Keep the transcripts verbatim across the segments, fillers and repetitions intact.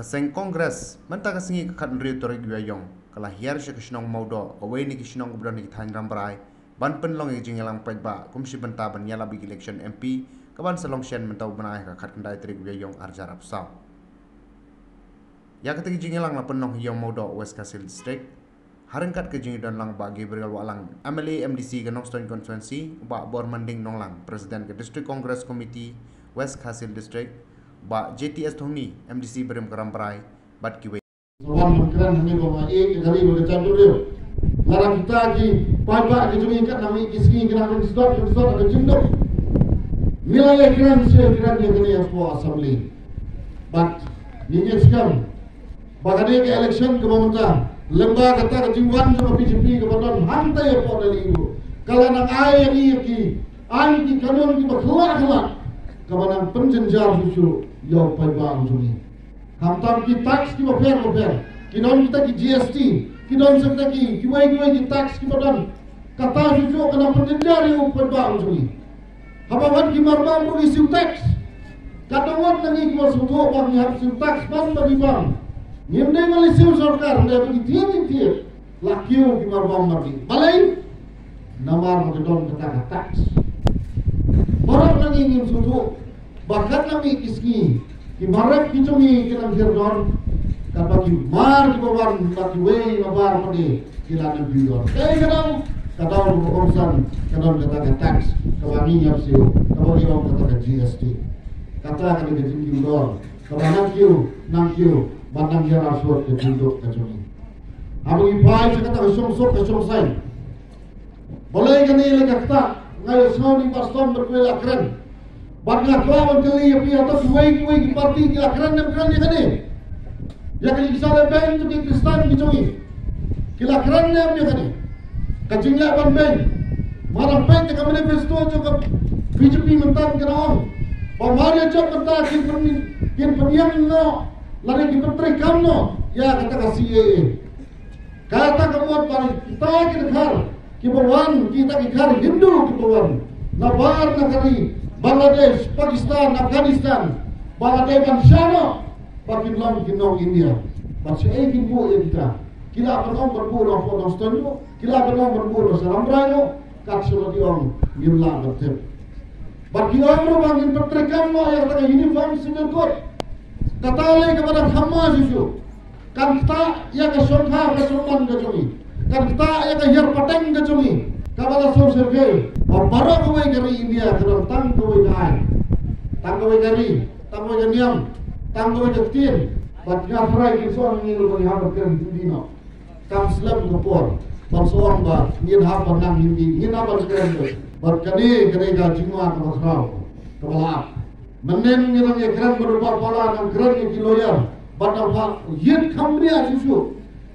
Seng Congress mynta ka sngi ka khathynriew tarik u Ïaïong ka la hiar sha ka shnong Mawdoh, kawei na ki shnong kaba don ha ki thaiñ Rambrai, ban pynlong ïa ka jingïalang paidbah kum shi bynta ban ïalap ïa ka election M P kaban sa long shen mynta u bnai ha ka khatkhyndai tarik u Ïaïong arhajar arphew saw. Ïa kata ka jingïalang la pynlong ha Ïew Mawdoh, West Khasi Hills District, ha ryngkat ka jingdon lang Bah Gabriel Wahlang, M L A M D C ka Nongstoiñ Constituency, Bah Bormanding Nonglang, President ka District Congress Committee West Khasi Hills District, Bah J T S Thongni, M D C barim ka Rambrai, bad kiwei. Sa wan ban kren hangne ba nga ïeit ïa ka ri bad ka jaitbynriew. Lada kita ki paidbah ki jong ngi katno ngi ki sngi ki nang ring sdot ring sdot ha ka jingduk. Ngi la ïa kren sha kren ïa kane hapoh Assembly. Bad ngi ngeit skhem ba kane ka election kaba mynta, lyngba kata ka jingwan jong ka B J P kaba don hangta hapoh Delhi, ka la nang ai ïa ngi ïa ki aiñ ki kanun kiba khlak khlak, kaba nang pynjynjar shuh shuh ïa u paidbah u jong ngi. Khamtam ki tax kiba pher ba pher, ki don kita ki G S T, ki don sa kita ki kiwei kiwei ki tax kiba don. Kata shuh shuh ka nang pynjynjar ïa u paidbah u jong ngi. Haba wan ki marbam ruh ngi siew tax. Katno ngut na ngi kiba sngewthuh ba ngi hap siew tax ban ba ngi bam. Ngim dei ban leit siew sorkar, hynrei ba ngi thied ngi thied. La kiew ki marbam mardi. Balei? Namar ba ki don kata ka tax. Baroh na ngi ngim sngewthuh ba katno ngi ki sngi, ki marep ki jong ngi ki nang hiar dor, katba ki mar kiba wan bad kiwei na bar pat de ki la nang hiar dor. Kaei ka daw? Ka daw ba kongsan ka don kata ka tax kaba ngi hap siew, kaba ngi ong kata ka G S T. Kata ka dei ka jingkiew dor kaba nang kiew, nang kiew bad nang hiar arsut ka jingduk ka jong ngi. Haba ngi phai sha kata ka shongsuk ka shongsaiñ, balei kane la ka ktah? Nga ïohsngew ïa i Bah Stom bad kiwei la kren. Bad nga kwah ban kylli ïa phi, hato kiwei kiwei ki party ki la kren ne em kren ïa kane? Ïa ka jingshah lehbeiñ jong ki Khristan ki jong ngi, ki la kren ne em ïa kane? Ka jingleh ban beiñ. Nga dang peit ïa ka manifesto jong ka B J P mynta, ka dang ong ba mar ïa jop mynta kin pyn, kin pynïeng noh lane kin pyntreikam noh ïa kata ka C A A. Kata ka mut ba kita ki dkhar kiba wan, kita ki dkhar Hindu kiba wan na bar na ka ri Bangladesh, Pakistan, Afghanistan, ba la dei ban shah noh ba kin long ki nong India. Bad shaei kin buh ïa kita? Ki lah ban ong ban buh na Port Nongstoiñ noh, ki lah ban ong ban buh na Saram Brai noh, kat sha ba ki ong ngim lah ban tip. Bad ki ong ruh ba ngin pyntreikam noh ïa kata ka Uniform Civil Code. Kata lei kaba dang kham ma shuh shuh. Kan ktah ïa ka shongkha ka shongman ka jong ngi. Kan ktah ïa ka hiar pateng ka jong ngi kaba la sngewsih. Ba baroh kawei ka ri India ka don tang kawei ka aiñ, tang kawei ka ri, tang kawei ka niam, tang kawei ka ktien. Bad nga tharai kin sa ong ngi ruh ba ngi hap ban kren Hindi noh. Kam slem ka por ban sa ong ba ngin hap ban nang Hindi, ngin hap ban kren Hindi. Bad kane ka dei ka jingma kaba khraw kaba la ap. Mynnin ngi nang ïa kren bad u Bah Pala, nang kren ïa ki lawyer bad nang phah ïit kham bniah shuh shuh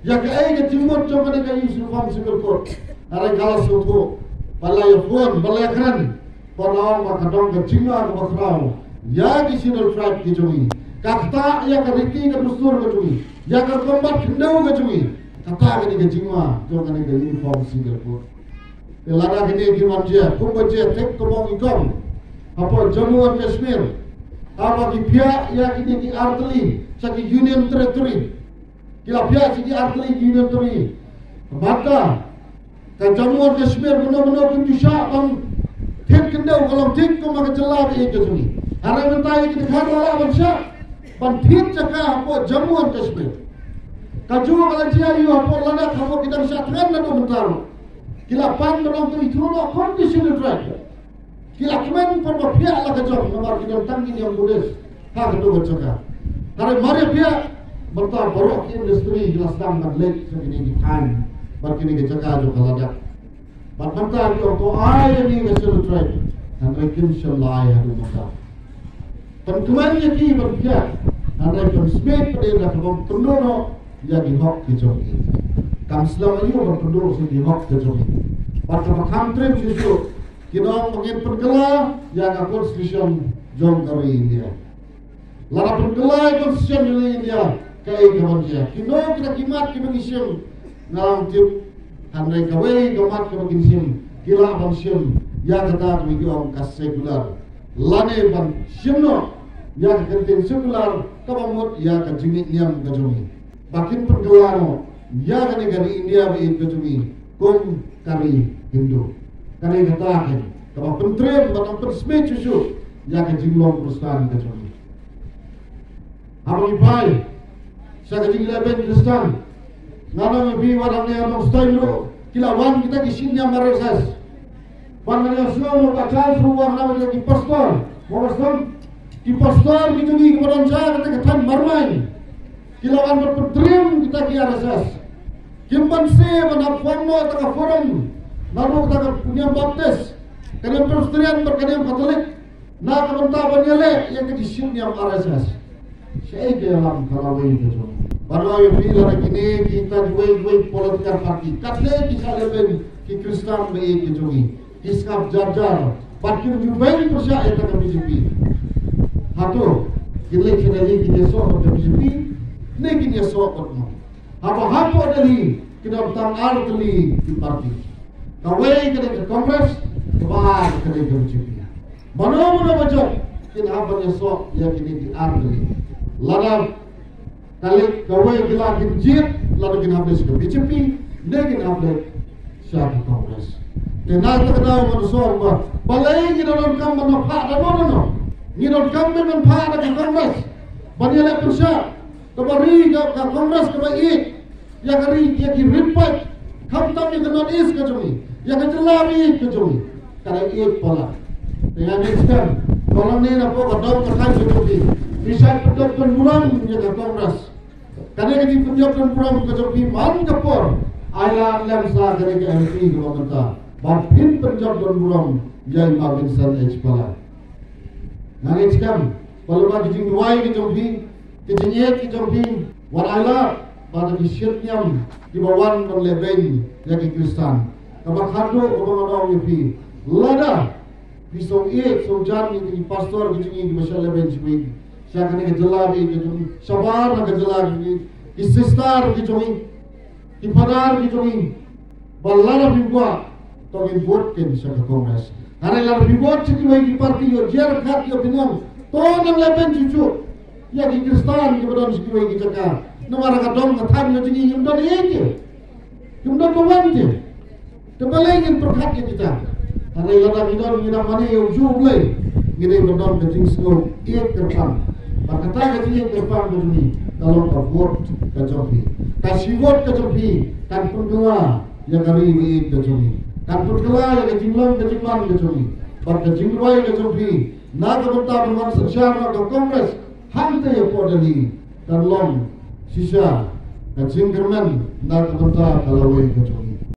ïa kaei ka jingmut jong kane ka Uniform Civil Code. Hynrei ka la sngewthuh, ba la ïa phone, ba la ïa kren, ba la ong ba ka don ka jingma kaba khraw ïa ki Scheduled Tribe ki jong ngi. Ka ktah ïa ka riti ka dustur ka jong ngi, ïa ka rukom bat khyndew ka jong ngi. Kata ka dei ka jingma jong kane ka Uniform Civil Code. Te lada kine ki wan jia kumba jia thik kumba ngi kong hapoh Jammu and Kashmir, haba ki phiah ïa kine ki artylli sha ki Union Territory, ki la phiah sha ki artylli ki Union Territory. Bad ka, ka Jammu and Kashmir, mynno mynno kim ju shah ban thied khyndew, ka long thik kumba ka jylla ka ïeit ka jong ngi. Hynrei mynta ïa ki dkhar la lah ban shah ban thied jaka hapoh Jammu and Kashmir. Kajuh ka la jia ïa u hapoh Ladakh, hapoh ki dang shah thngan naduh mynta ruh. Ki la pan ban ong to ithuh noh kum ki Scheduled Tribe. Ki la kmen pat ba phiah la ka jong namar ki don tang ki niam Buddhist ha kato ka jaka. Hynrei mar ïa phiah, mynta baroh ki industry ki la sdang ban leit sha kine ki thaiñ bad kine ki jaka jong ka Ladakh. Bad mynta ki ong to ai ïa ngi ka Scheduled Tribe. Hynrei kim shym la ai haduh mynta. Pynkmen ïa ki ban phiah, hynrei pynsmit pat ïa ka ban pynduh noh ïa ki hok ki jong ki. Kam slem aïu ban pynduh sha ki hok ki jong ki. Bad kaba kham triem shuh shuh, ki ong ba ngin pynkylla ïa ka Constitution jong ka ri India. Lada pynkylla ïa ka Constitution jong ka ri India, kaei kaban jia? Kino kita ki mat kiba ngi shim? Nga ong tip, hynrei kawei ka mat kaba kin shim, ki lah ban shim ïa kata kaba ki ong ka secular. Lane ban shim noh ïa ka ktien secular kaba mut ïa ka jingngeit niam ka jong ngi. Ba kin pynkylla noh ïa kane ka ri India ba ïeit ka jong ngi kum ka ri Hindu. Kane kata kein kaba pyntriem bad pynsmit shuh shuh ïa ka jinglong Khristan ka jong ngi. Haba ngi phai sha ka jingleh beiñ Khristan, nga ong ïa phi, wat hangne ha Nongstoiñ ruh ki la wan kita ki shit niam R S S. Ban nga ïohsngew ba ka shu wan na ki pastor, ba ka shu ki pastor ki jong ngi kiba don sha kata ka thaiñ Marmain, ki la wan ban pyntriem kita ki R S S. Kim banse ban ap kham noh kata ka forum, naduh kata ka niam Baptist, ka niam Presbyterian bad ka niam Katholik, na ka bynta ban ïaleh ïa ka jingshit niam R S S. Shaei ka ïalam ka lawei ka jong? Ban ong ïa phi, lada kine kita kiwei kiwei political party, katne ki shah leh beiñ ki Khristan ba ïeit ka jong ngi, ki sngap jar jar bad ki ju beiñ pyrshah ïa ka B J P. Hato kin leit sha Delhi kin ïasoh bad ka B J P? Ne kin ïasoh bad nga? Haba hapoh Delhi ki don tang ar tylli ki party. Kawei ka dei ka Congress, kaba ar ka dei ka B J P. Mano mano ba jop kin hap ban ïasoh ïa kine ki ar tylli. Lada ka leit kawei ki la kin jied, lada kin hap leit sha ka B J P, ne kin hap leit sha ka Congress. Te na kata ka daw ngan ong ba balei ngi donkam ban phah da mano mano? Ngi donkam ban phah da ka Congress ban ïaleh pyrshah. Kaba ri ka, ka Congress kaba ïeit ïa ka ri, ïa ki ri paid, khamtam ïa ka North East ka jong ngi, ïa ka jylla ri ka jong ngi, ka la ïeit palat. Te nga ngeit skhem ba nangne napoh ka dong ka thaiñ ka jong phi, phi shait pynjop don burom ïa ka Congress. Kane ka jingpynjop don burom ka jong phi man ka por ai lad lem sa kane ka M P kaba mynta, ba phin pynjop don burom ïa i Ma Vincent H Pala. Nga ngeit skhem ba lyngba ki jingduwai ki jong phi, ki jingïeit ki jong phi, wat ai lad ba ki shit niam kiba wan ban leh beiñ ïa ki Khristan. Kaba khatduh kaba nga ong ïa phi, lada phi sngewthuh sngewjan ïa ki pastor ki jong ngi kiba shah leh beiñ sha kane ka jylla ki jong ngi, shabar na ka jylla ki jong ngi, ki sister ki jong ngi, ki phadar ki jong ngi, ba lada phi kwah to ngin vote kein sha ka Congress. Hynrei lada phi vote sha kiwei ki party, ïoh jia khat ïoh pynang, to nang leh beiñ shuh shuh ïa ki Khristan kiba don sha kiwei ki jaka. Namar ka dong ka thaiñ ka jong ngi ngim don ei ei te, ngim don ba wan te. Te balei ngin pyrkhat ïa kita? Hynrei lada ngi don, ngi nang mane ïa u juh U Blei, ngi dei ban don ka jingsngew ïeit kyrpang. Bad kata ka jingïeit kyrpang ka jong ngi ka long ka vote ka jong phi. Ka shi vote ka jong phi kan pynkylla ïa ka ri baieit ka jong ngi, kan pynkylla ïa ka jinglong ka jingman ka jong ngi. Bad ka jingrwai ka jong phi na ka bynta ban wan synshar na ka Congress hangta hapoh Delhi kan long shisha ka jingkyrmen na ka bynta ka lawei ka jong ngi.